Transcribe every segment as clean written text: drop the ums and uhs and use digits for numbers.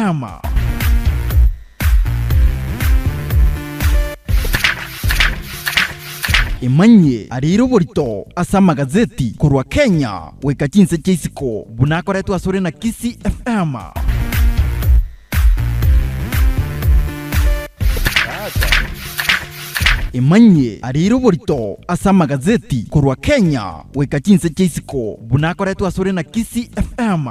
FM. Emanyie arire oborito ase amagazeti korwa Kenya goika chinse chia isiko buna akoretwe asore na Kisii FM. Emanyie arire oborito ase amagazeti korwa Kenya goika chinse chia isiko buna akoretwe asore na Kisii FM.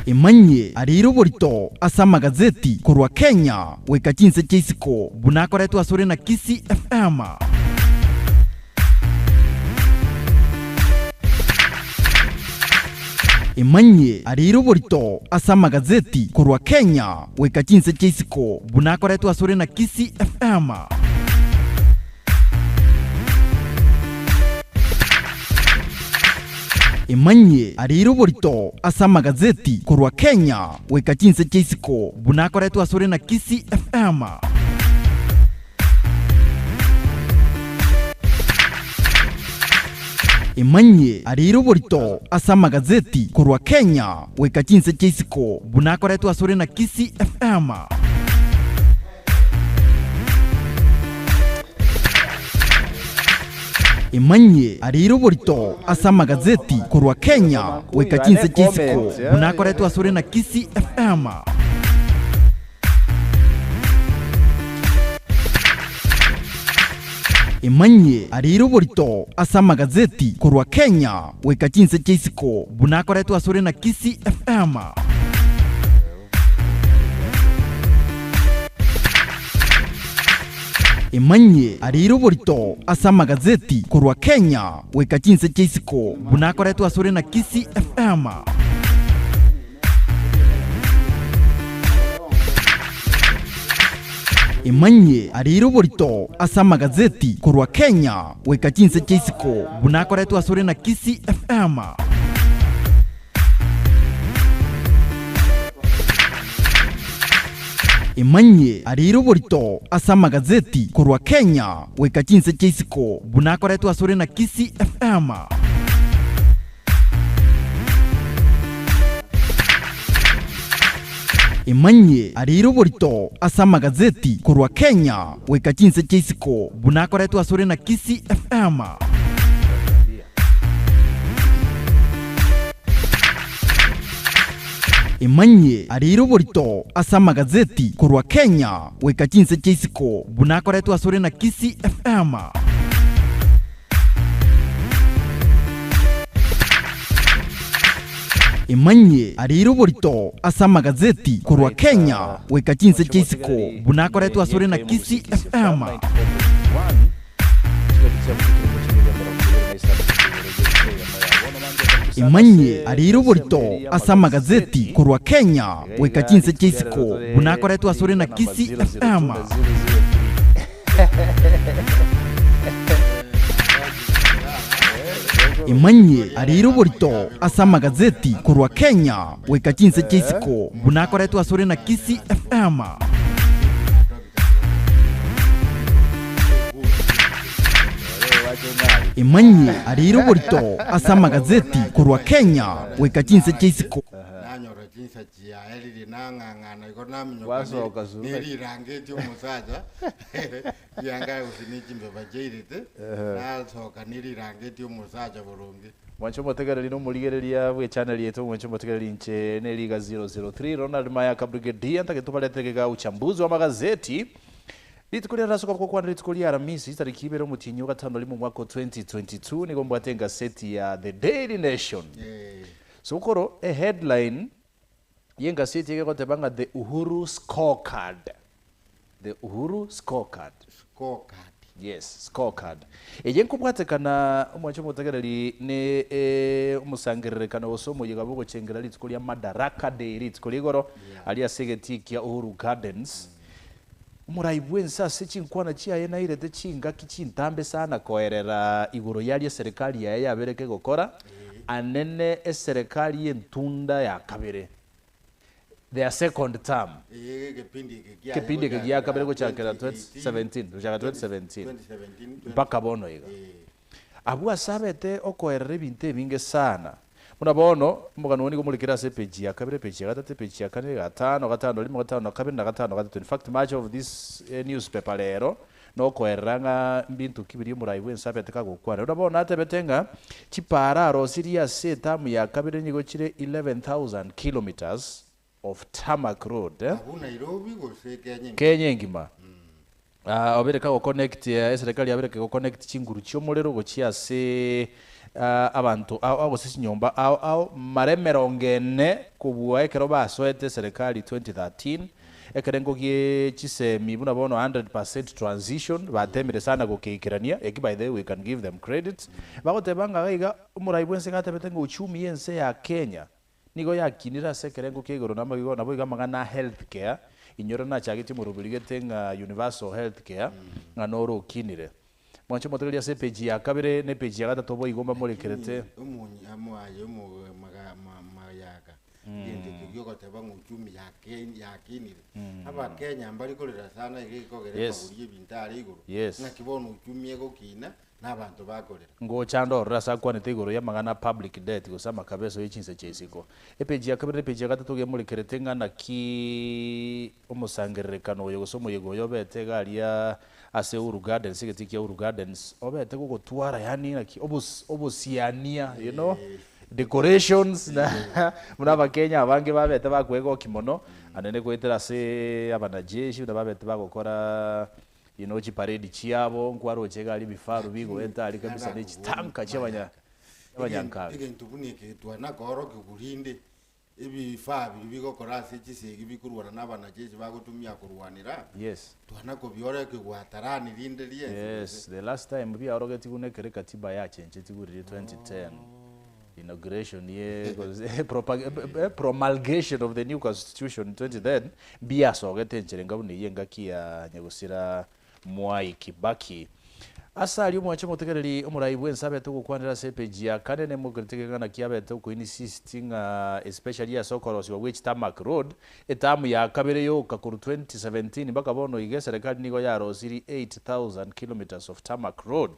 Emanyie arire oborito ase amagazeti korwa Kenya goika chinse chia isiko buna akoretwe asore na Kisii FM. Emanyie arire oborito ase amagazeti korwa Kenya goika chinse chia isiko buna akoretwe asore na Kisii FM. Emanyie arire oborito ase amagazeti korwa Kenya goika chinse chia isiko buna akoretwe asore na Kisii FM. Emanyie arire oborito ase amagazeti korwa Kenya goika chinse chia isiko buna akoretwe asore na Kisii FM. Emanyie arire oborito ase amagazeti korwa Kenya goika chinse chia isiko buna akoretwe asore na Kisii FM. Emanyie arire oborito ase amagazeti korwa Kenya goika chinse chia isiko buna akoretwe asore na Kisii FM. Emanyie arire oborito ase amagazeti korwa Kenya goika chinse chia isiko buna akoretwe asore na Kisii FM. Emanyie arire oborito ase amagazeti korwa Kenya goika chinse chia isiko buna akoretwe asore na Kisii FM. Emanyie arire oborito ase amagazeti korwa Kenya goika chinse chia isiko buna akoretwe asore na Kisii FM. Emanyie arire oborito ase amagazeti korwa Kenya goika chinse chia isiko buna akoretwe asore na Kisii FM. Emanyie arire oborito ase amagazeti korwa Kenya goika chinse chia isiko buna akoretwe asore na Kisii FM. Emanyie arire oborito ase amagazeti korwa Kenya goika chinse chia isiko buna akoretwe asore na Kisii FM. Emanyie arire oborito ase amagazeti korwa Kenya goika chinse chia isiko buna akoretwe asore na Kisii FM. Emanyie arire oborito ase amagazeti korwa Kenya goika chinse chia isiko buna akoretwe asore na Kisii FM. Emanyie arire oborito ase amagazeti korwa Kenya goika chinse chia isiko. Nanyora chinsa chiaye riria nang'ang'ana igo naminyoka Gwasoka suka. nerirangeti omosacha rianga gose ne chimbeba chiairete nasoka nerirangeti omosacha boronge. Mwanche omotegereri na omorigereria bw'echannel yaito mwanche omotegereri inche ne Liga 003 Ronald Mayaka Brigadier ntagete tobaretere gega uchambuzi wa magazeti rituko ria rasoka gokwana rituko ria Aramisi tariki ibere omotienyi o gatano rimo omwaka o 2022 nigo mbwate engaseti ya The Daily Nation Sokoro eheadline y'engaseti eye egoteba ng'a The Uhuru Scorecard The Uhuru Scorecard. Scorecard. Yes, scorecard. Eye nkobwatekana omwanche omotegereri ne eh, omosangererekano gose omoyega bw'ogochengera rituko ria Madaraka Day rituko ria igoro aria ase egetii kia Uhuru Gardens. Omorai bw'ense ase chinkwana chiaye nairete chingaki chintambe sana koerera igoro yaria eserekari yaye yabere kegokora, anene eserekari y'entunda ya kabere, their second term. Eye egepindi eke kiaye Ekepindi eke gia kabere gochakera gochakera 2017, gochaka 2017 2017, mpaka bono iga. Abwo ase abete okoerera ebinto ebinge sana. Buna bono, omogano oo nigo omorikire ase epeji ya kabere, epeji ya gatato, epeji ya kane, gatano, gatano rimo, gatano na kabere, na gatano gatato. In fact, much of this newspaper rero nokoerera ng'a mbinto ki biria omorai bw'ense abete kagokwana. Buna bono natebete ng'a chipaara arosirie ase etamu ya kabere nigo chire 11,000 kilometres of tarmac road. Abwo Nairobi gose Kenya engima? Kenya engima. Ah, obere kagoconnect eserekari yabere kegoconnect chinguru chi'omorero gochia ase ah, abanto ao ao gose chinyomba ao ao mara emerongo ene kobua ekero basoete eserekari 2013 ekerengo gie chisemi buna bono 100% transition batemire sana gokeikerania eki by the way we can give them credit bagoteba ng'a iga omorai bwense gatebete ng'a uchumi y'ense ya Kenya Nigo yakinire ase ekerengo kia igoro namagigo, naboigo amang'ana a health care, inyore nachagetie omoroberi gete ng'a universal health care, ng'a noro okinire. Mwanche motegererie ase epeji ya kabere na epeji ya gatato boigo mbamorekerete. Lakini omonyi amo aye omo maga ma mayaka egento ekio giogoteba ng'a uchumi yake yakinire. Abakenya mbari korera sana iga gekogera Yes. amagori y'ebinto are igoro. Yes. Ng'aki bono uchumi egokina na abanto bakorera. Ngocha ndorore ase akwanete igoro y'amang'ana a public debt gose amakabeso ye chinse chia isiko. Epeji ya kabere na epeji ya gatato gemorekerete ng'a naki omosangererekano oyo gose omoyega oyo obete iga aria ase Uhuru Gardens, egetii kia Uhuru Gardens, obete gogotwara yaani naki obos obosiania you know, decorations na buna abakenya abange babete bakwegokia mono, anene goetera ase abanajeshi buna babete bagokora Inwe chiparedi chiabo nkwaroche iga aria ebifaru bigoeta aria kabisa ne chitanka chi'abanya chi'abanyankanga. Egento buna eke twanakoorokigwa rinde ebifaa biria bigokora ase chisegi bikorwana na abanajeshi bagotumia korwanera, Yes. twanakobiorokigwa atarani rinde riensi gose. Yes, the last time biaorogetigwe nekere katiba yachenchetigwe riria 2010 inauguration ye gose promulgation of the new constitution 2010 Mbiasogete enchera enga buna eyio engaki ya nyagusira Mwai Kibaki. Ase aria omwanche omotegereri omorai bwense abete ogokwanera ase epeji ya kane nemokerete kegana ki abete okoinsist ng'a especially ase okorosigwa gwe chitarmac road etamu ya kabere yoka korwa 2017 mpaka bono iga eserekari nigo yarosiri 8000 kilometres of tarmac road.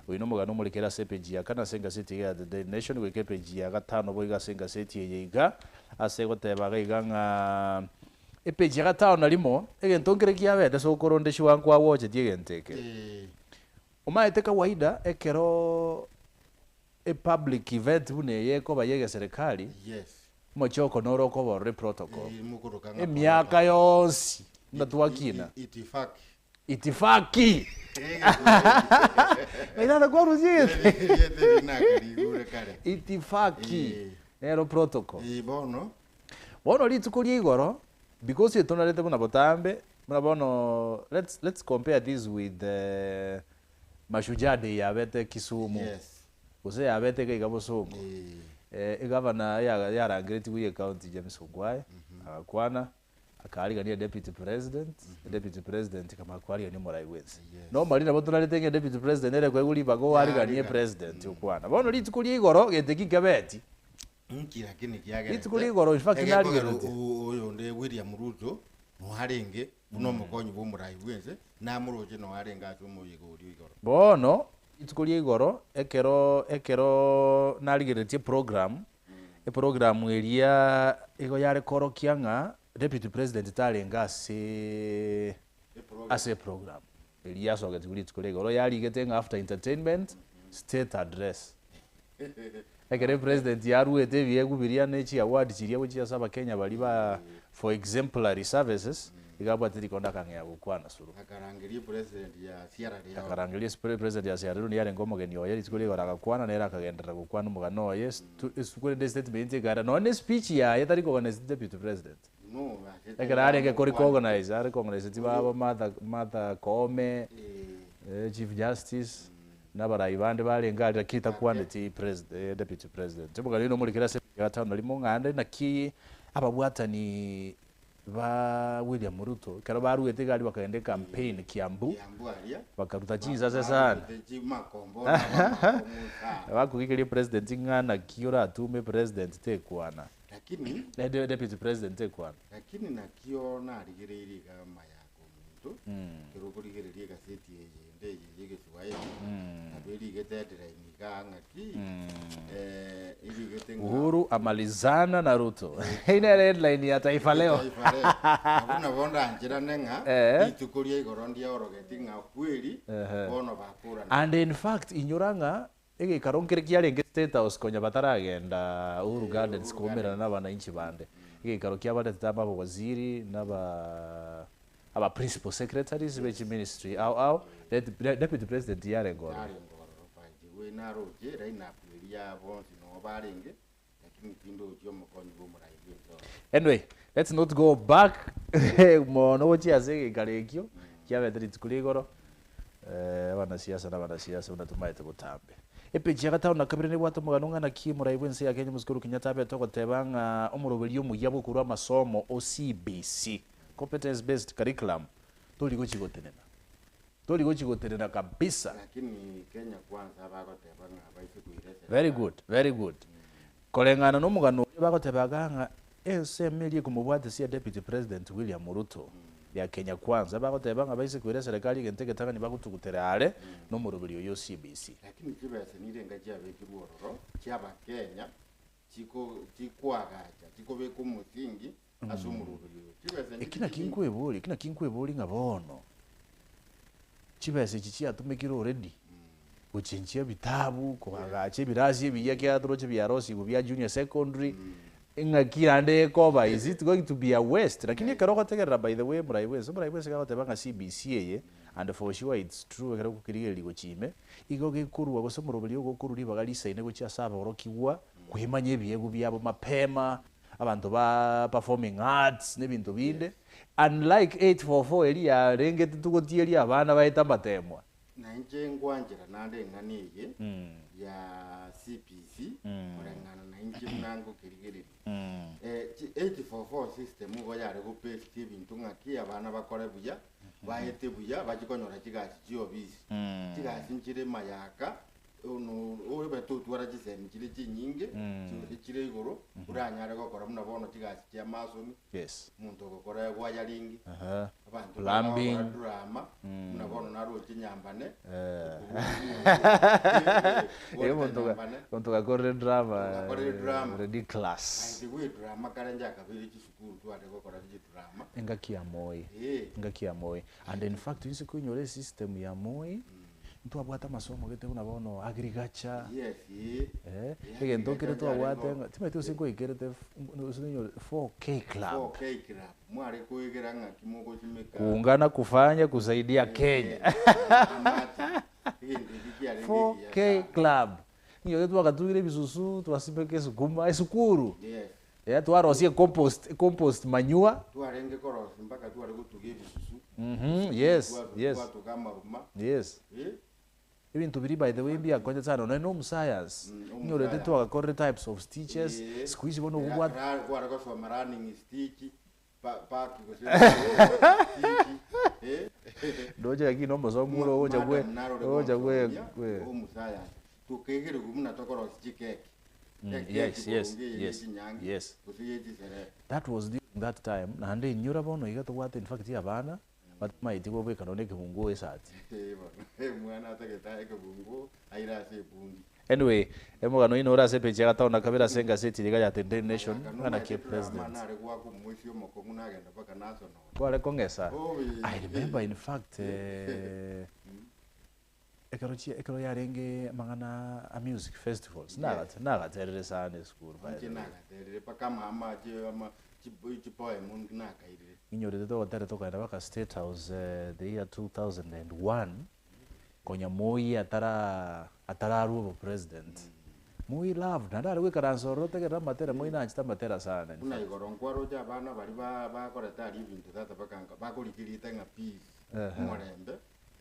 Oyio nomogano omorekere ase epeji ya kane ase engaseti iga ya The Daily Nation goika epeji ya gatano boigo ase engaseti eye iga. Ase goteba iga iga ng'a epeji ya gatano na rimo, egento nkere kiabete ase okoronda eshiwa nkwawochetie egento eke. Omaete kawaida ekero epublic event buna eye ekoba ya egeserekari, omochoko noro okoba ororo eprotocol. Emiaka yonsi buna twakina. Itifaki! Ng'ai tata kwarusia egento? Itifaki! Nero protocol. Bono rituko ria igoro, because etonarete buna botambe, buna bono let's let's compare this with Mashujaa Day yabete Kisumu, gose yabete iga iga Bosongo, egavana yarangeretigwe ya ecounty James Ongwae, agakwana. Akaarigania deputy president, deputy president kamanya koarigania omorai bwense. Normally nabo torarete ng'a deputy president nere koegwa ribaga oariganie president okwana. Bono rituko ria igoro gento eki nkebeti. Nki lakini kiagerete Rituko ria igoro in fact egekogera narigerete. oyonde William Ruto noarenge buna omokonyi bwa omorai bwense namoroche noarenge ase omoyega oria igoro. Bono rituko ria igoro ekero ekero narigereretie program, Eprogramu eria igo yare korokia ng'a Deputy President tarenge ase ase eprogramu eria yasogetigwe rituko ria igoro yarigete ng'a after entertainment, state address. Ekero epresident yaruete ebiegwa biria ne chiaward chiria gochia ase abakenya baria ba for exemplary services, iga abwate rikondo akang'ea gokwana suru. Akarangeria epresident ya Sierra Leone. Akarangeria president ya Sierra Leone yarenge omogeni oye rituko ria igoro agakwana nere akagenderera gokwana omogano oye korende estatement ekaera nonya ne speech yaye tari koorganize deputy president. No, ase Ekero arenge kori koorganize are koorganize babo Martha Martha Koome, chief justice, na abarai bande barenge aria lakini takwaneti president deputy president. Omogano oyio nomorikere ase ya gatano na rimo ng'a ande naki ababwatani Ba William Ruto ekero baruete iga aria bakagenda ecampaign Kiambu, Kiambu aria bakaruta chinsase sana. barutete chimakombo na bamakomo sana. Bakogigeria president ng'a naki oratume president tekwana. Lakini Deputy president tekwana. lakini nakio narigereirie iga amayaka omonto ekero okorigereria egaseti eye ende eye ya egeswaeri nabo erigete headline. igaa ng'aki, eh, erigete ng'a Uhuru amalizana na Ruto. Eye nere headline ya Taifa Leo. Taifa Leo. Abwo nabo ndancherane ng'a Eh. rituko ria igoro ndiaorogeti ng'a kweri bono bakorana. And in fact inyora ng'a egeikaro nkere kiarenge State House konya bataragenda Uhuru Gardens Uhuru koumerana Gardens. na abananchi bande. Egeikaro kiabaretete amo abawaziri na aba aba principal secretaries be chiministry ao ao, deputy president yarenge ororo. Yarenge ororo by the way naroche line up eria ya bonsi noo barenge lakini tindochi omokonyi bwa omorai bwa ense ororo. Anyway, let's not go back mono gochia ase egeikaro ekio kiabete rituko ria igoro, abanasiasa na abanasiasa buna tomaete botambe. Epeji ya gatano na kabere nebwate omogano ng'a naki omorai bw'ense ya Kenya Omosike Uhuru Kenyatta abete ogoteba ng'a omoroberio omuya bw'okorua amasomo o CBC, Competence Based Curriculum, tori gochia gotenena. Tori gochia gotenena kabisa. Lakini Kenya kwanza bagoteba ng'a baise koira eserikari. Very good, very good. Koreng'ana nomogano oria bagoteba iga ng'a ensemo eria ekomobwatesia Deputy President William Ruto ya Kenya Kwanza bagoteba ng'a baise koira eserekari egento egetang'ani bagotugutera are nomoroberi oyio o CBC. Lakini chibesa nirenga chiabekirwe ororo chiabakenya chiko chikoagacha chikobeka omosingi ase omoroberi oyo. Chibesa Eki naki nkweboria, eki naki nkweboria ng'a bono chibesa echi chiatumekire already gochenchia ebitabu, koagacha ebirasi ebiya ekiagera toroche biarosigwe bia junior secondary, eng'aki naende ekoba is it going to be a waste? Lakini ekero ogotegerera by the way omorai bwense, omorai bwense iga agoteba ng'a CBC eye and for sure it's true ekero okokerigereria gochia ime, igo gekorwa gose omoroberi ogo okorwa ribaga risaine gochia ase aborokigwa kwemanya ebiegwa biabo mapema, abanto ba performing arts na ebinto binde, unlike 844 eria yarengete togotieria abana baete amatemwa. Na inche ngwanchera naende eng'ana eye ya CBC koreng'ana na inche buna ngokerigereria. Chi 844 system igo yare go paste ebinto ng'aki abana bakore buya, baete buya bachie konyora chigasi chiobisi. Chigasi nchire mayaka Ono orebe totwara chisemi chire chinyinge, chire chire igoro, oranyare gokora buna bono chigasi chia masoni, Yes. omonto ogokora wiring, Aha. abanto Plumbing. bagokora drama, buna bono naroche nyambane, Eh, omonto ga- omonto gakorire drama, Gakorire drama. ready class. Aye drama kare njakabere chisukuru tware gokora chidrama. Engaki ya Moi. Eh. Engaki ya Moi. And in fact, inse koinyora esystem ya Moi, Ntwabwate amasomo gete buna bono agriculture, Yes, eh. eh, Eh, egento nkere agriculture twabwate yarenge ng'a timanyeti gose nkoikerete gose ninyore 4K club. 4K club. Mware koegera ng'aki mogosimeka. Kuungana kufanya kusaidia Kenya. Amache. Egento eki kiarenge ekiya 4K sana. club. Nigo twagatugire ebisusu, twasimeka esukuma, esukuru. Yes. Eh, twarosia ecompost, compost manure. Twarenge korosia mpaka tware gotuga ebisusu. Mhm, yes, yes. Twatuga amaruma. Yes. Eh? Ebinto biria by the way mbiakonye sana nonye na omuscience. Mm, Inyorete omuscience. twagakorire types of stitches, Eh, siku hizi bono era- obwate ra- kware gosoma running stitch, pa- park gose stitch, eh? Ndoche lakini omosomi ore ogocha gwe Madam narore ogocha gwe gonsomia, gwe omusayansi. Tokegerigwa buna tokorosia chikeki. Ekeki yes, yes, boronge eye yes, chinyangi, yes. gose ye chisere. That was during that time naende inyora bono iga tobwate in fact abana batamaeti kobeka nonye ekebunguo esati. Eh, bono, omwana atagete aye ekebunguo aire ase ebundi. Anyway, omogano oino ore ase epeji ya gatano na kabere ase engaseti eye iga ya The Daily Nation, Ayaka ng'a naki nomaete drama president. nare goaka omoisia omokong'u nagenda mpaka nasonora. Kware kong'esa? Obe. I remember in fact eh, ekero chi ekero yarenge amang'ana a music festivals, nagate nagaterire sana esukuru by Inche the way. nagaterire mpaka ama amache ama chipo chipoem nakairire. Inyorete togotera tokogenda mpaka State House eh, the year 2001, Konya Moi atara atararwa obopresident. Moi loved naende are goikaransa ororo otegerere amatera Moi nanchete amatera sana in Buna fact. igoro nkwaroche abana baria ba bakorete aria ebinto tata bakanka bakorigia rieta ng'a peace, omorembe,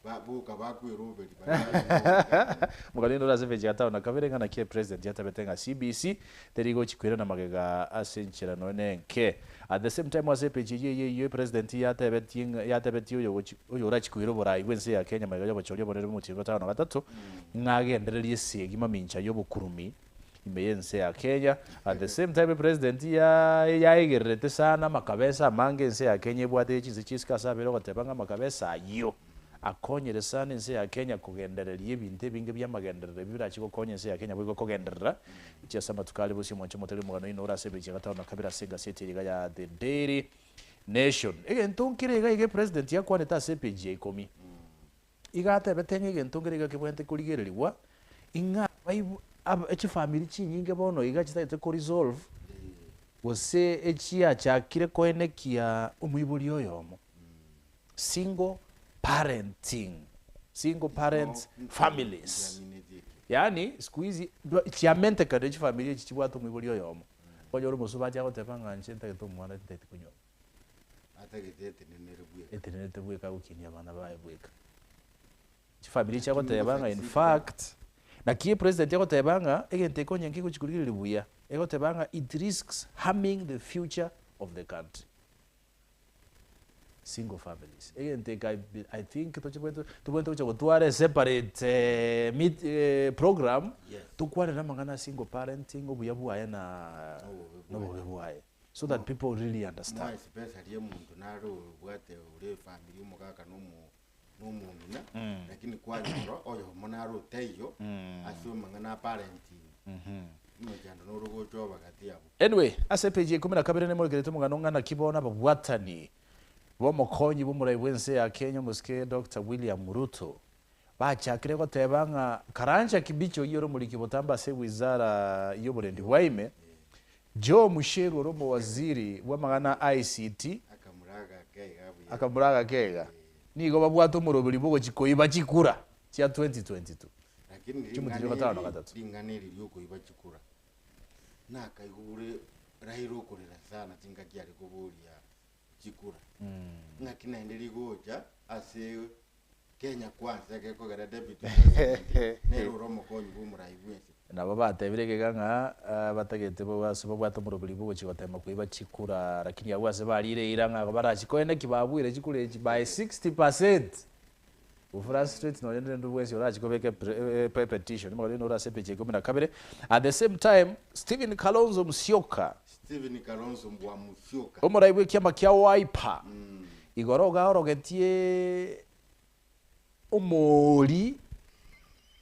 ba boka bakweroberia baria bare Mokarinde ore ase epeji ya gatano na kabere ng'a naki epresident yatabete ng'a CBC teri gochi koirana magega ase enchera nonya na enke. At the same time ase epeji eyio eyio eyio epresident yatebetie ng'a yatebetie oyogochi oyorachie koira oborai bw'ense ya Kenya magega y'obochori obonene bw'omotienyi o gatano na gatato ng'a agendererie esegi mamincha y'obokurumi ime y'ense ya Kenya. At the same time epresident ya yaegererete sana amakabesa amange ense ya Kenya ebwate ye chinse chi'isiko ase abere ogoteba ng'a amakabesa ayio. Akonyire sana ense ya Kenya kogendereria ebinto ebinge bi'amagenderero ebi birache gokonya ense ya Kenya boigo kogenderera gochia ase amatuko are bosio omwancho omotari omogano oino ore ase emechi ya gatano na kabere ase egaseti eye iga ya The Daily Nation. Egento nkere iga iga epresident yakwanete ase epeji ya ikomi. Iga atebete ng'a egento nkere iga kebwenerete korigererigwa ing'a abaibu aba chifamiri chinyinge bono iga chitagete ko resolve gose echiachakire koenekia omoibori oyomo. Single parenting, single parents families. Yaani siku hizi chiamentekanire chifamiri echi chibwate omoibori oyomo. Okonyora omosubati agoteba ng'a inche ntagete omwana tintagete konywa. Atagete etenenere bweka. Etenenerete bweka agokinia abana baye bweka. Chifamiri echi agoteba ng'a in fact, naki epresident agoteba ng'a egento eke onye nkegochi korigereria buya, egoteba ng'a it risks harming the future of the country. Single families. Egento eke I be I think tochibwete tobwenerete gocha gotwara eseparate meet program, Yes. tokwanere amang'ana a single parenting, obuya bwaye na Nobobe na bwaye. obobe bwaye. So that people really understand. More especially omonto nare obwate ore efamiri omogaka na omo na omong'ina, lakini kwanyora oyomo nare otaiyo ase amang'ana a parenting, omochando noro gocha oba gati abwo. Anyway, ase epage ya ikomi na kabere nemorekerete omogano ng'a naki bono ababwatani b'omokonyi bw'omorai bw'ense ya Kenya omosike Doctor William Ruto bachakire goteba ng'a Karanja Kibicho oyio ore omoriki botambe ase ewizara y'oborendi bwa ime, Joe Mucheru ore omowaziri bw'amang'ana a ICT, Akamura agakeiga. Nigo babwate omoroberi bw'ogochia koiba chikura chia 2022. Lakini Chimutinyio gatano na gatato. ring'ana eri riokoiba chikura nakaigure Raila okorera sana chingaki are koboria chikura ng'aki naende rigocha ase Kenya kwanza gekogera deputy president nere ore omokonyi bw'omorai bwense. Nabo batebire egega ng'a batagete ase babwate omoroberi bw'ogochia gotema koiba chikura lakini abwo ase barire eira ng'a barachikoe naki babuire chikura echi by 60%. Gofrustrate nonye rende bwensi orache kobeka epetition omogano oyio nore ase epeji ya ikomi na kabere. At the same time Stephen Kalonzo Musyoka. Stephen Kalonzo Mbwa Musyoka. Omorai bw'ekiama kia Wiper igoro iga aorogetie omoori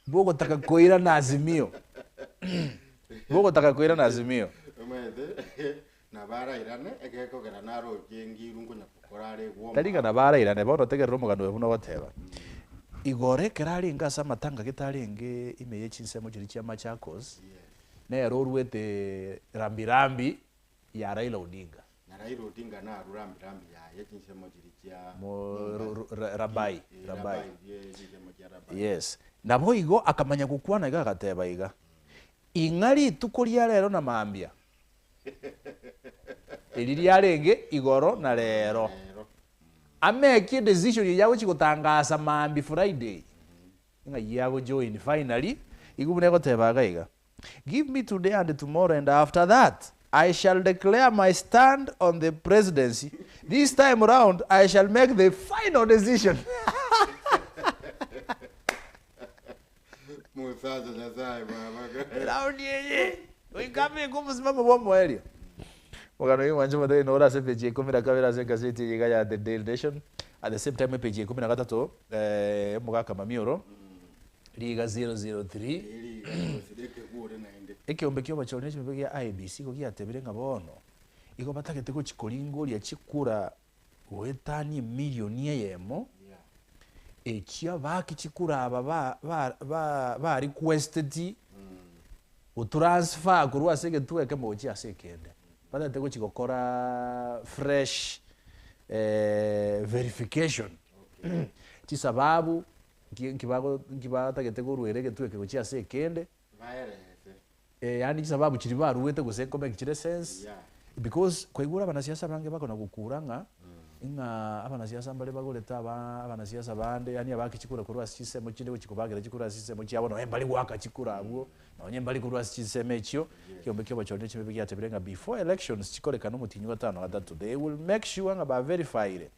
bw'ogotaka koirana Azimio, bw'ogotaka koirana Azimio. Omanyete nabo arairane egekogera naroche engiru nkonya gokora are egwoma. Tari ng'a nabo arairane, bono tegerera omogano oyo buna ogoteba. Igoro ekero arenge ase amatanga gete arenge ime ye chinsemo chiria chia Machakos, Nere oruete rambirambi ya Raila Odinga. Na Raila Odinga narue rambirambi yaye chinsemo chiria chia Mo- Mombasa. Rabai, Eh, Rabai. Rabai, eh, chinsemo chia Rabai. Yes. Naboigo akamanya gokwana iga agateba iga, Ing'a rituko ria rero na mambia, eri riarenge igoro na rero. Rero. Amekie decision eye agochia gotangasa mambia Friday. Ng'ai agojoin finally, igo buna egoteba iga iga, Give me today and tomorrow and after that I shall declare my stand on the presidency, this time round I shall make the final decision. Musacha Nyasaye baba. Round eye goika abeke omosimamo bw'omoerio. Omogano oyo mwanche motebe nore ase epeji ya ikomi na kabere ase egaseti eye iga ya The Daily Nation. At the same time epeji ya ikomi na gatato omogaka Mamioro riga 003 Ekeombe ki'obochori ne chimbe gia IEBC igo giatebire ng'a bono igo batagete gochia koringoria chikura goetania emilioni eyemo echia baki chikura aba ba ba ba ba requesteti gotransfer korwa ase egetuo ekemo gochia ase ekende. Batagete gochia gokora fresh verification chisababu nki nki bago nki batagete korwera egetuo eke gochia ase ekende. Baerese. Yaani chisababu chiria baruete gose nkomake chire sense, Yeah. because kwaigure abanasiasa abange bakona gokura ng'a, ng'a abanasiasa mbare bagorete aba abanasiasa bande yaani abake chikura korwa ase chinsemo chinde gochia kobagera chikura ase chinsemo chiabo nonye mbari goaka chikura abwo, nonye mbari korwa ase chinsemo echio, ekeombe kia obochori ne chimbe giatebire ng'a before elections chikorekane omotienyi wa gatano na gatato, they will make sure ng'a ba verifyire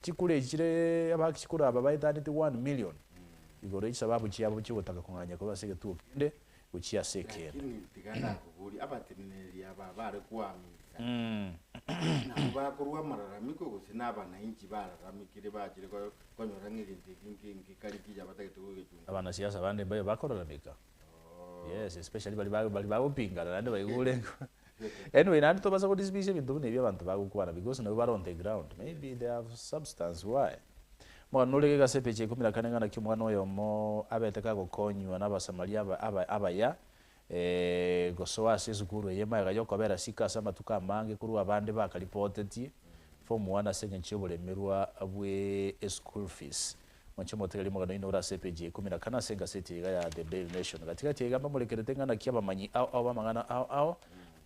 chikura echi chire abaki chikura aba baetaneti one million, igoro ye chisababu chiabo chiogotaka kong'anya korwa ase egetuo kende gochia ase ekende. Lakini tiga nakoborie, abateneneri aba bare koamisa. Nabo bakorwa amararamiko gose na abanainchi bararamikire bachire ko- konyora ng'a egento eki nki nkekari kiya batagete kogechunga. Abanasiasa bande mbayo bakoraramika. Yes, especially bari ba bari bagopingana naende baigure anyway naende tobasa go dismiss ebinto buna ebio abanto bagokwana because nabwo bare on the ground maybe they have substance why. Omogano nore iga ase epeji ya ikomi na kane ng'a naki omwana oyomo abete kagokonywa na abasamaria aba aba abaya gosoa ase esukuru eye magega yokobera siko ase amatuko amange korwa abande bakaripotetie form one ase eng'encho yoboremerwa bwe eschool fees. Mwanche motegerie omogano oino ore ase epeji ya ikomi na kane ase engaseti iga ya The Daily Nation. Gati gati iga mbamorekerete ng'a naki abamanyi ao ao b'amang'ana ao ao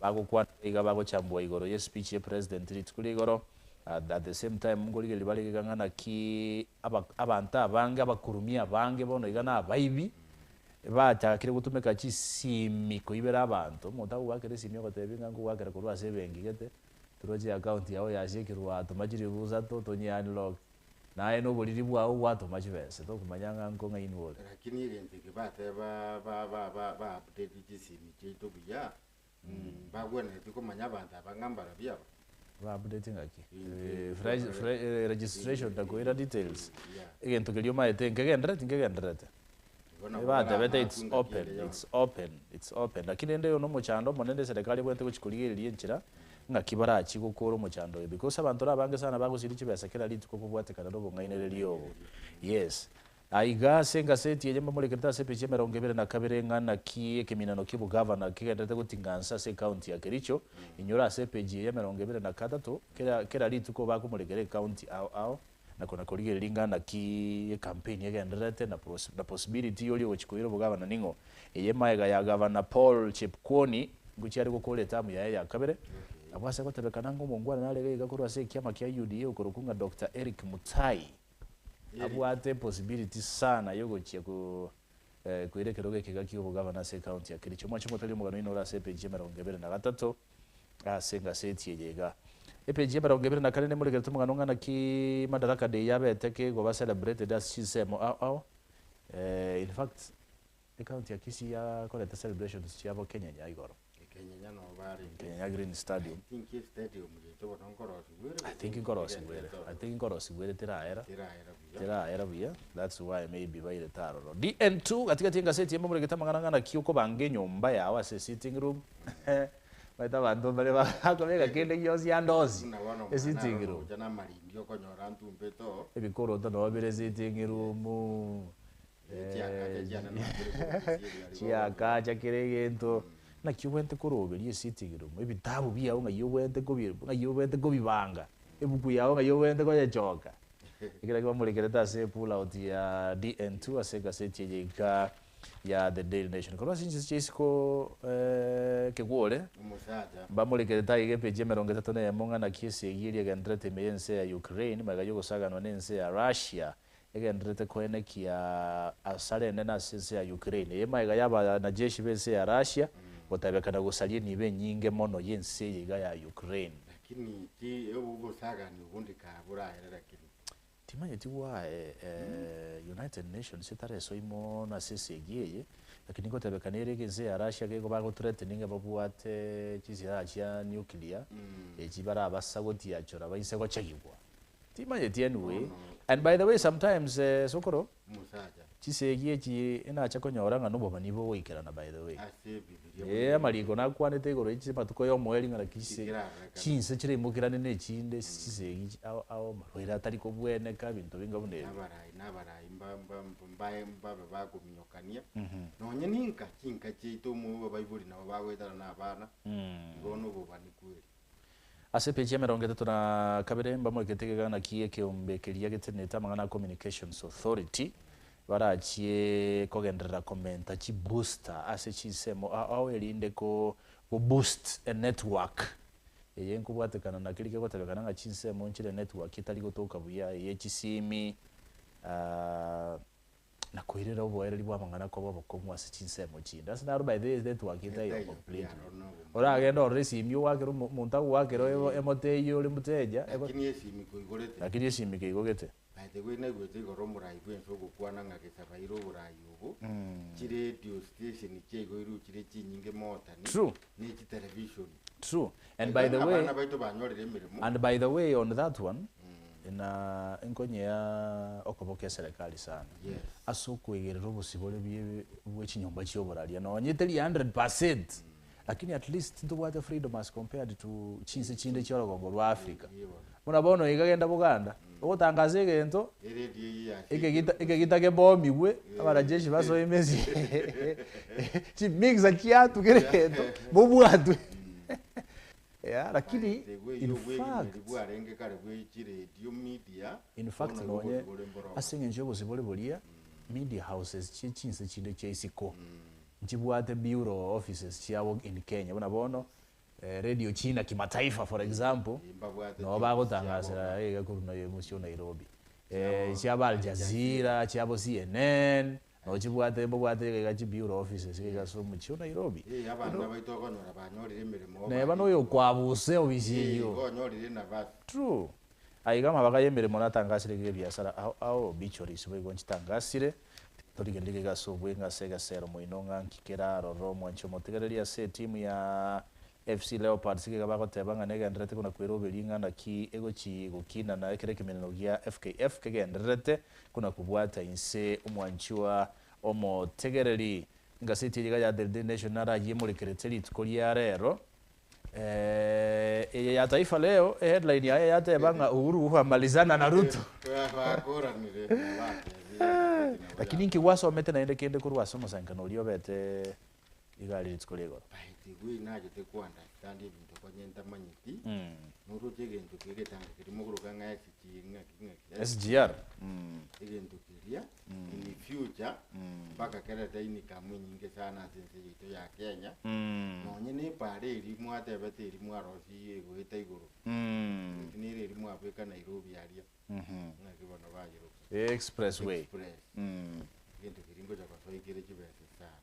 bagokwana iga bagochambua igoro ye speech ye president rituko ria igoro at the same time nkorigereria bare iga ng'a naki aba abanto abange abakurumia abange bono iga na abaibi bachakire gotumeka chisimi koibera abanto. Omonto agogoakera esimi ogotebia ng'a nkogoakera korwa ase ebenki gete, toroche account yao yasiekirwe gwatoma chiribu isato tonye unlock. Naye noboriri bwao gwatoma chibesa, tokomanya ng'a nkong'ainwa ore. Lakini egento eke bateba ba ba ba ba update chisimi chiaito buya, mbagwenereti komanya abanto aba ng'a mbarabwo aba. Ba update ng'aki? Registration na koira details, egento keria omaete nkegendereti nkegendererete? Igo nabo Batebete it's baramaakwe ngaki open, ende yonsi. it's open, it's open. Lakini rende oyo nomochando omonene eserekari ebwenerete gochia korigereria enchera ng'aki barachie gokora omochando oyo because abanto nabange sana bagosiria chibesa kera rituko kobwatekana na obong'ainereria obo. Yes. Aiga ase engaseti eye mbamorekerete ase epeji emerongo ebere na kabere ng'a naki ekeminano kia obogavana kegendererete goting'ansa ase ecounty ya Kericho, inyora ase epeji eye emerongo ebere na gatato kera kera rituko bakomorekera ecounty ao ao. Na kona korigereria ng'a naki ecampaign egendererete na na possibility yoria ogochia koira obogavana ning'o. Eye magega ya Gavana Paul Chepkwony ngochia are gokora etamu yaye ya kabere, abwo ase gotebekana ng'a omongwana nare iga iga korwa ase ekiama kia UDA okorokwa ng'a Doctor Eric Mutai abwate epossibility sana yogochia ko koira ekerogo eke iga kia obogavana ase ecounty ya Kericho. Omwanche omotari omogano oino ore ase epage ya emerongo ebere na gatato. Ase engaseti eye iga. Epeji y'emerongo ebere na kane nemorekerete omogano ng'a naki Madaraka Day yabete kegoba celebrated ase chinsemo ao ao. In fact, ecounty ya Kisii yakorete celebrations chiabo Kenyenya igoro. Kenyenya noo barenge. Kenyenya Green Stadium. I think estadium yaito bono nkorosigwa ere I think nkorosigwa ere. I think nkorosigwa ere teraera. Teraera buya. Teraera buya, that's why maybe bairete aroro. DN2, gatigati engaseti eye momoregete amang'ana ng'a naki okobanga enyomba yao ase esitting room. Omanyete abanto mbare bakobeka kende gionsi ande onsi Buna bono omwana esitting aroro room. gocha na amaringi okonyora ntumbete oo. Ebikoroto nabo bire esitting room, Chiakacha chiane nabo chire korwa gusii ebi aria chiakacha kera egento. Naki obwenerete koroberia esitting room, ebitabu biago ng'ai obwenerete kobi ng'ai obwenerete kobibanga, ebuku yago ng'ai obwenerete koyechoka. Ekero nakio bamorekerete ase epull out ya DN2 ase egaseti eye iga ya The Daily Nation. Korwa ase chinse chia isiko ekegwore, Omosacha. mbamorekerete aiga epeji emerongo etato na eyemo ng'a naki esegi eria egendererete ime y'ense ya Ukraine magega y'ogosaganwa n'ense ya Russia egendererete koenekia asara enene ase ense ya Ukraine. Eye magega y'abanajeshi b'ense ya Russia gotabekana gosaria enibo enyinge mono y'ense eye iga ya Ukraine. Lakini ki obosagani obo ndikaboraere lakini. Timanyeti why United Nations etaresoi mono ase esegi eye, lakini ngotebekana ere ense ya Russia gego bago threatening babwate chisilaha chia nuclear, echi barabasa gotiachora baise gochegigwa. Timanyeti anyway, and by the way sometimes sokoro, Omosacha. chisegi echi enacha konyora ng'a nobobani bogoikerana by the way. Ase ebibiria Ee, amariko nakwanete igoro ye amatuko y'omoerio ng'a naki chise Chikerarorekana. chinse chiraimokerane na echinde ase chisegi chi ao ao amarwaire atari kobweneka ebinto binga buna ebi. Abarai na abarai mba mba mbae mbabe bakominyokania, nonye ninka chinka chiaito omo abaibori nabo bagoetana na abana, igo nobobani kweri. Ase epeji y'emerongo etato na kabere mbamoekete egegana ki'ekeombe keria getenenete amang'ana a Communications Authority barachie kogenderera komenta chibooster ase chinsemo ao ao erinde ko boost enetwork eye nkobwatekana na keria kegotebekana ng'a chinsemo nchire network etari gotoka buya eye chisimi na koirera oboereri bw'amang'ana koba obokong'u ase chinsemo chinde. Ase naro by the way network etaiyo Etaiyo completely. aro nobomo. Oragende orore esimi ogoakera omo omonto agoakera oyo emoteyie ore muteja ego Lakini esimi koigorete. Lakini esimi keigogete. By the way naigwete igoro omorai bwense ogokwana ng'a gesabaire oborai obo, chiradio station chiaigoirwe chire chinyinge motani, True. ne chitelevishoni. True. And by the way, Abana baito banyorire emeremo. and by the way on that one, na nkonyea okoboka eserekari sana. Yes. Ase okoigerera obosibore bie bwe chinyomba chia oboraria nonye teri 100% lakini at least ntobwate freedom as compared to chinse chinde chia orogongo rwa Africa. Buna bono iga genda Buganda, ogotangasa egento, Eredio eye ya ekegita ekegita kebomigwe, abanajeshi basoe emesi chimixer chiatwe kera egento, mobwatwe. Yeah, lakini in fact, bwarenge kare bwe chiredio media in fact bono nonye obosibore mboro. ase eng'encho ya obosibore boria, media houses chie chinse chinde chia isiko, nchibwate bureau offices chiabo in Kenya, buna bono radio China kimataifa for example, Mbabwate nabo bagotangasera iga korwa na omochie o Nairobi. Chiabo Al Jazeera, chiabo CNN, nabo chibwate mbabwate iga iga chibureau offices iga iga ase omochie o Nairobi. Eh, abana baito okonyora banyorire emeremo. Neba noyo okwabusa ofisi eyio. Onyorire nafasi. True. Aiga amabaka ya emeremo natangasire iga ebiasara ao ao obituaries boigo nchitangasire, torigereria iga ase obweng'e ase egesero moino ng'a nki kere aroro omwanchi omotegereri ase etimu ya FC Leopards iga iga bagoteba ng'a negendererete kona kweroberia ng'a naki egochi gokinana ekero ekemeneno gia FKF kegendererete kona kobwata inse omwanchwa omotegereri. Engaseti eye iga ya The Daily Nation narayie emorekerete rituko ria rero. Eye ya Taifa Leo eheadline yaye yateba ng'a Uhuru amalizana na Ruto. Bakoranire na batebire. Lakini inki gwasomete naende kende korwa ase omosankano oria obete iga aria rituko ria igoro? Baetigwe nachete ku understand ebinto konye ntamanyeti. Noroche egento keria egetanga keria mogoroka ng'a SG ng'aki ng'aki. SGR. Egento keria in future mpaka kerete income enyinge sana ase ense yaito ya Kenya. Nonye na epara eria mwatebete eria mwarosirie egoeta igoro. Eki nere eria mwabeka Nairobi aria. Ng'aki bono bayeroka. Expressway. Express. Egento keria ngocha gosoa kere chibesa sana.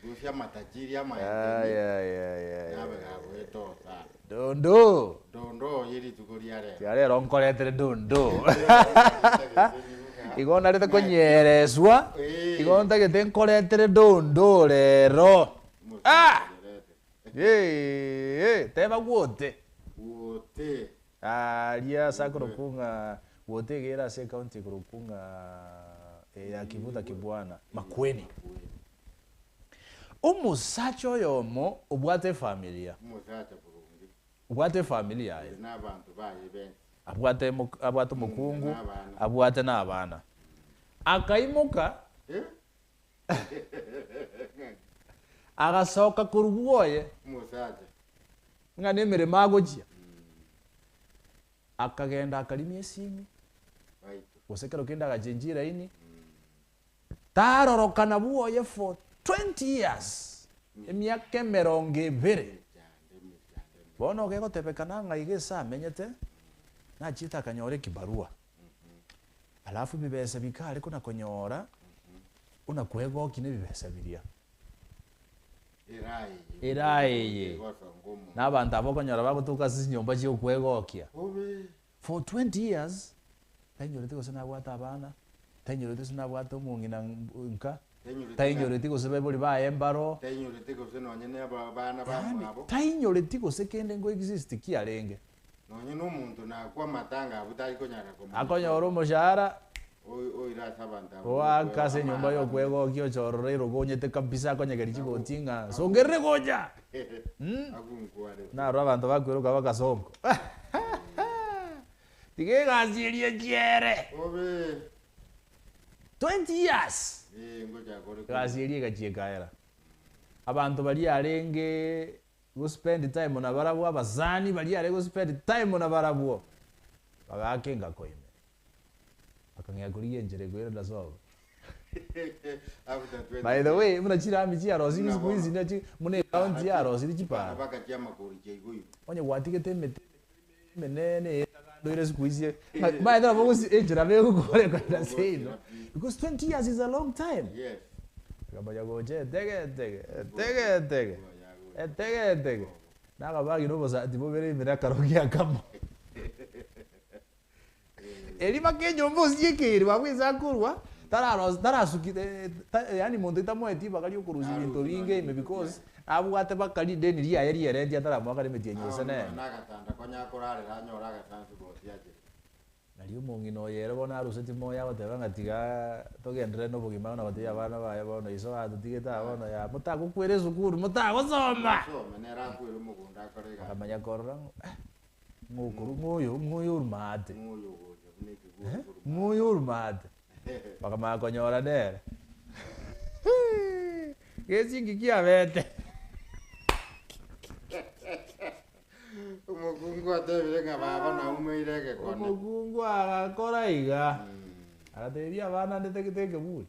Because amatajiri amaenteni nabe gagoeta sana. Dondo. Dondo ye rituko ria rero. Ria rero nkoretere dondo. Igo narete konyereswa, igo ntagete nkoretere dondo rero. Ah! Eeh, teba gwote. Gwote. Aria ase akorokwa ng'a gwote iga ere ase ecounty ekorokwa ng'a ya Kivutha Kibwana, Makueni. Omosacha oyomo obwate efamilia. Omosacha boronge. Obwate efamili yaye. Ore na abanto baye bensi. Abwate abwate omokungu, Na abana. abwate na abana. Akaimoka, agasoka korwa bwoye. Omosacha. Ng'a nemeremo agochia. Akagenda akarimia esimi, gose ekero kende agachenchia eraini, tarorokana bwoye for 20 years, emiaka emerongo ebere. Bono gegotebekana ng'a iga ase amenyete, nachiete akanyora ekibarua. Alafu ebibesa bikare kona konyora, buna kwegokia na ebibesa biria. Eraha eye, na abanto aba okonyora bagotoka ase chinyomba chia okwegokia. For 20 years, tainyoreti gose nabwate abana, tainyoreti gose nabwate omong'ina nka, tainyoreti gose baibori baye mbaro. Tainyoreti gose nonye na abana Yaani, bamwabo. tainyoreti gose kende nko exist kiarenge. Nonye na omonto nakwa amatanga abwo tari konyara komanya. Akonyora omoshahara, Oire ase abanto abwo. Oaka ase enyomba ya okwegokia ochorore erogonyete kabisa akonyegeria chigoti ng'a songerere gocha. Agunkware. Naro abanto bakweroka bakasongo. Tiga egasi eria echiere. Obe. 20 years. Eh, ngocha kore. Egasi eria egachia ekaera. Abanto baria arenge go spend time na barabwo abasani baria are go spend time na barabwo. Bagaka engako ime. Akang'ea korigia enchera ekoirana sobo. After 20 By the way, buna chirami chiarosiri siku hizi nachi buna ecounty yarosiri chipara. Bakatia amakori chiaigoirwe. Onye gwatigete emete emenene etagandoire siku hizi by the way bogosi enchera begokore kwenda seino because 20 years is a long time. Yes. Akamanya gocha etege etege etege etege etege etege nakabagi nobosati bobere ime nakarogi akamo. Eri mpaka enyomba osiekeire babwesa akorwa Tararosi tarasuki yaani monto tamoeti ribaga ria okorusia ebinto Narusia binge nonye ime ebinto because biaye. abwate mpaka rideni riaye ria erenti ataramoakana emetienyi gose Bono nere. nonye agatanda konya akorarera anyore agatransport achere. Nario omong'ina oyo ere bono arusetie moyo agoteba ng'a tiga togenderere na obogima na gotebia abana baye bono iso atotigete aa bono yaa motagokwera esukuru motagosoma! Mosome nere akwere omogondo akore egasi. Akamanya korora ng'a eh, ng'a okorwa ng'a oyo ng'a oyo orwa maate. Ng'a oyo ogocha buna ekegori Eh, korwa ng'a oyo orwa maate. Bakamanya konyora nere gesingi kiabete. Omokungu atebire ng'a baba naumeire egekone. Omokungu agakora iga, agatebia abana ande tagete ekeburi,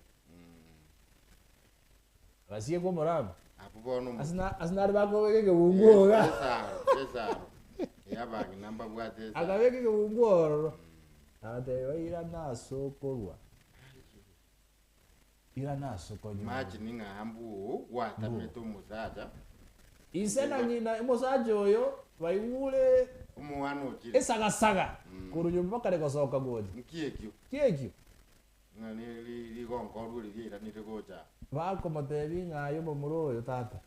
agasieka omorango. Abwo bono omo- Ase na- ase nare bakobeka ekebunguo iga. Esaro, esaro. Ey'abang'ina mbabwate esaro. Akabeka ekebunguo ororo, agatebia irana ase okorwa, irana ase okonyora. Imagine ng'a mbuu gwatamete omosacha. Ise na ng'ina omosacha oyo baigure Omwana ochire. esagasaga korwa nyomba bakare gosoka gocha. Nki ekio? Ki ekio? Ng'a ne rigonko riria riairanire gocha aa. Bakomotebia ng'a aye omomura oyo tata,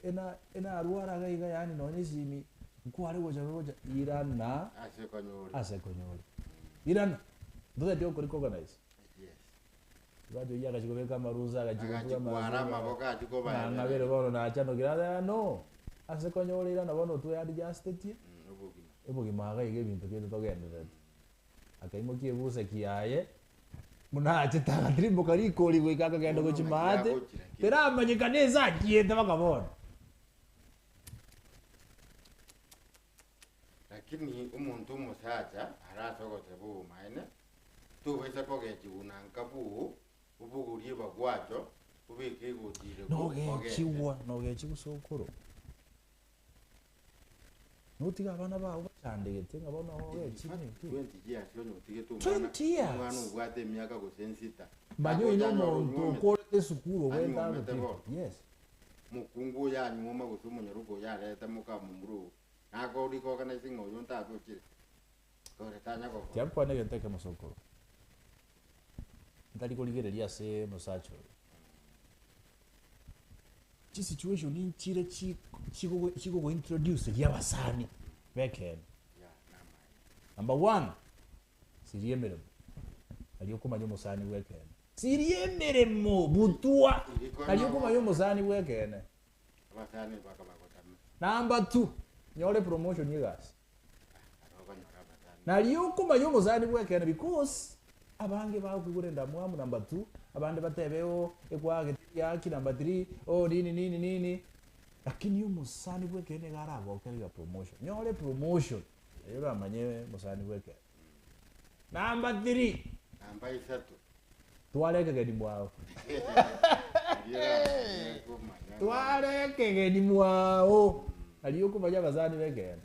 ena enarwara iga iga yaani nonya esimi nkware gocha gocha, irana Ase konyore. ase konyore. Irana, ntotageti gokorecognize. Yes. Omosacha oyio agachia kobeka amarusa agachia Agachia kobuga kwara amarusa, amaboko achia ng'a kobaeberera. ng'abere bono nachanokire ase no, ase konyore irana bono tweadjustetie, Obogima. obogima iga iga ebinto biaito togendererete. Akaimokia ebuseki yaye, buna achete agatirimboka rikori goika akagenda Bono gochia ng'aki maate, agochira ki? teramanyekana ense achiete mpaka bono. Lakini omonto omosacha arase ogoteba obomaene, tobaisa kogechigwa na nka buu, obogorie ebagwacho, obeke egoti ire bo, ogende. Nogechigwa, nogechigwa sokoro. Notige abana bao bachandegete ng'a bono ogechire In fact, ki? 20 years onye otigete omwana, 20 years? omwana obwate emiaka gose ensita, Manya oyo agocha anyore nomonto onyuomete, okorete esukuru obwete anyuomete agote. bono. Yes. Mokungu oyo anyuoma gose omonyaroka oyo arete moka momura oo, nakorikoganise ng'a oyo ntagochire, kore tanya gokora. Tiankwana egento ekemo sokoro. Ntari korigereria ase omosacha oyo. Chisituation nchire chi chigogo chigogointroduce ria abasani b'ekeene. Number one, siria emeremo, nario okomanya omosani bw'ekeene. Siria emeremo butwa, nario okomanya omosani bw'ekeene. Abasani bakabagotame. Number two, nyora epromotion y'egasi. Aro okonyora abasani. Nario okomanya omosani bw'ekeene because abange bagokigura endamwamu number two, abande batebe oo ekwagete riaki number three, oo nini nini nini, lakini omosani bw'ekeene nigo aragokere your promotion. Nyora epromotion erio oramanye omosani bw'ekeene. Number three, Namba isato. twara ekegeni mwao. Nario oramanye komanya ng'a Twara ekegeni mwao, nario okomanya abasani b'ekeene.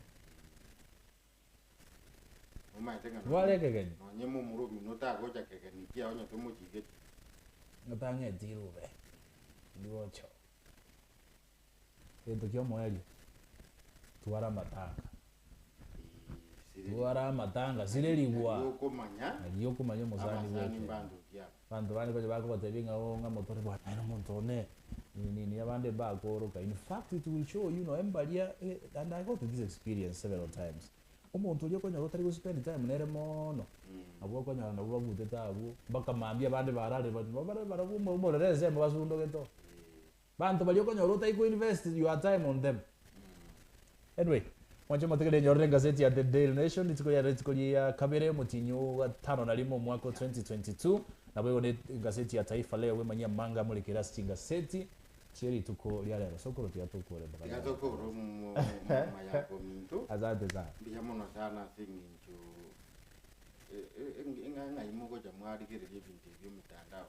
Omaete ng'a Twara ekegeni. nonye momura omino tagocha kegeni kiao onye tomochigeti. Ng'atang'eti rirube ndigocha oo. Egento kia omoerio, twara amatanga. Twara amatanga, sirerigwa. Nario okomanya Nario okomanya omosani abasani bw'ekeene. mbanduki aba. Abanto bande konya bakogotebia ng'a oo ng'a motore bwana aye nomonto one, nini nini abande mbakoroka. In fact it will show you nonya mbaria eh, and I got this experience several times. Omonto oria okonyora otari go spend time nere moono, abwo okonyora nabwo babutete abwo, mpaka mambia abande bararire but bare barabwo omorero ensemo basundogete oo. Banto baria okonyora otari ko invest your time on them. Anyway, mwanche motegerere nyorere engazeti ya The Daily Nation rituko riarero rituko ria kabere omotienyi o gatano na rimo omwaka o 2022 naboigo ne engazeti ya Taifa Leo bwemanyia amanga amorekere ase chingaseti chie rituko ria rero. Sokoro tiga tokore mpaka Tiga rero. tokore omoma yako ominto. Asante sana. Mbuya mono sana ase eng'encho ng'a ng'ai mogocha mwarigereria ebinto ebi emitandao.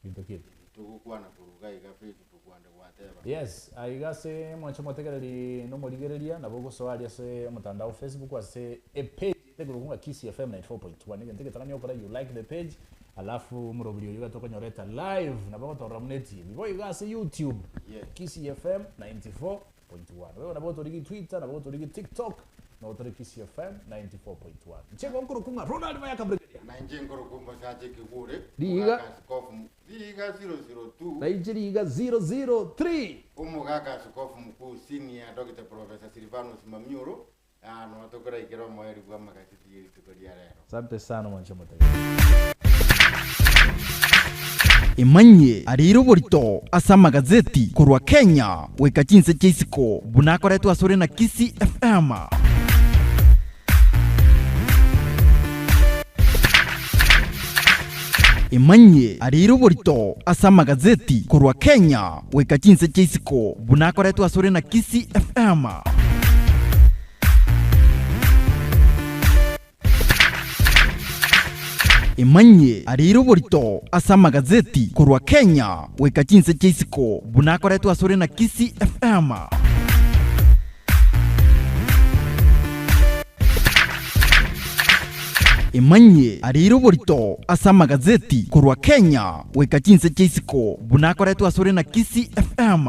Binto ki ebi? Togokwana korwa iga iga Facebook ande gwateba. Yes, aiga ase mwanche omotegereri na omorigereria nabo ogosoa aria ase omotandao Facebook ase epage etekorokwa ng'a Kisii FM 94.1 egento egetang'ani okore you like the page alafu omorobiri oyio iga tokonyoreta live nabo ogotorora buna etv boigo ase YouTube Yes. Kisii FM 94.1 boigo nabo otorigi Twitter nabo otorigi TikTok nabo tore Kisii FM 94.1 inche igo nkorokwa ng'a Ronald Mayaka Brigadier. Na inche nkorokwa omosacha ekegure, Riiga. omogaka askofu mo- Riiga 002. Na inche riiga 003. Omogaka askofu mokuu Senior Doctor Professor Silvanus Mamioro, aa noo tokoraikera omoerio bw'amagaseti ye rituko ria rero. Asante sana mwanche motegereri. Emanyie arire oborito ase amagazeti korwa Kenya goika chinse chia isiko buna akoretwe asore na Kisii FM. Emanyie arire oborito ase amagazeti korwa Kenya goika chinse chia isiko buna akoretwe asore na Kisii FM. Emanyie arire oborito ase amagazeti korwa Kenya goika chinse chia isiko buna akoretwe asore na Kisii FM. Emanyie arire oborito ase amagazeti korwa Kenya goika chinse chia isiko buna akoretwe asore na Kisii FM.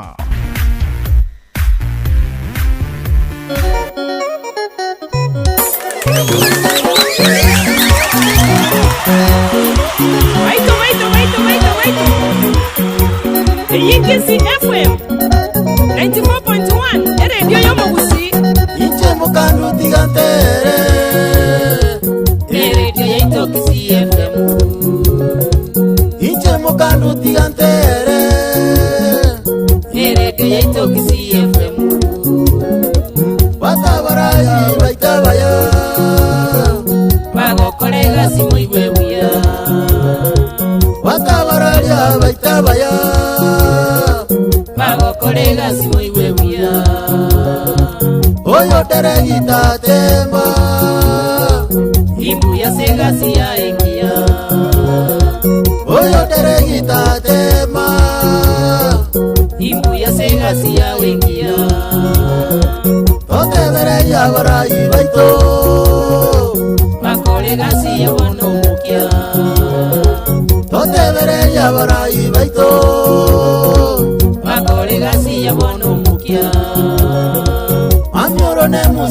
Baito, baito, baito, baito, baito. Eyio Kisii FM 94.1 eredio y'omogusii. Inche mokandu tiga ntere. Eredio yaito Kisii FM. Inche mokandu tiga ntere. Eredio yaito Kisii FM. Batabarai baitabaya. Bagokora egasi moigwe buya. Batabararia baitabaya. Bagokora egasi moigwe buya. Oyo teregita temba. Imbuya se egasi yaye engiya. Oyo teregita tema. Imbuya se egasi yawe engiya. Totebereria abarai baito. Bakore egasi yabo nomokia. Totebereria abarai baito. Bakore egasi yabo nomokia.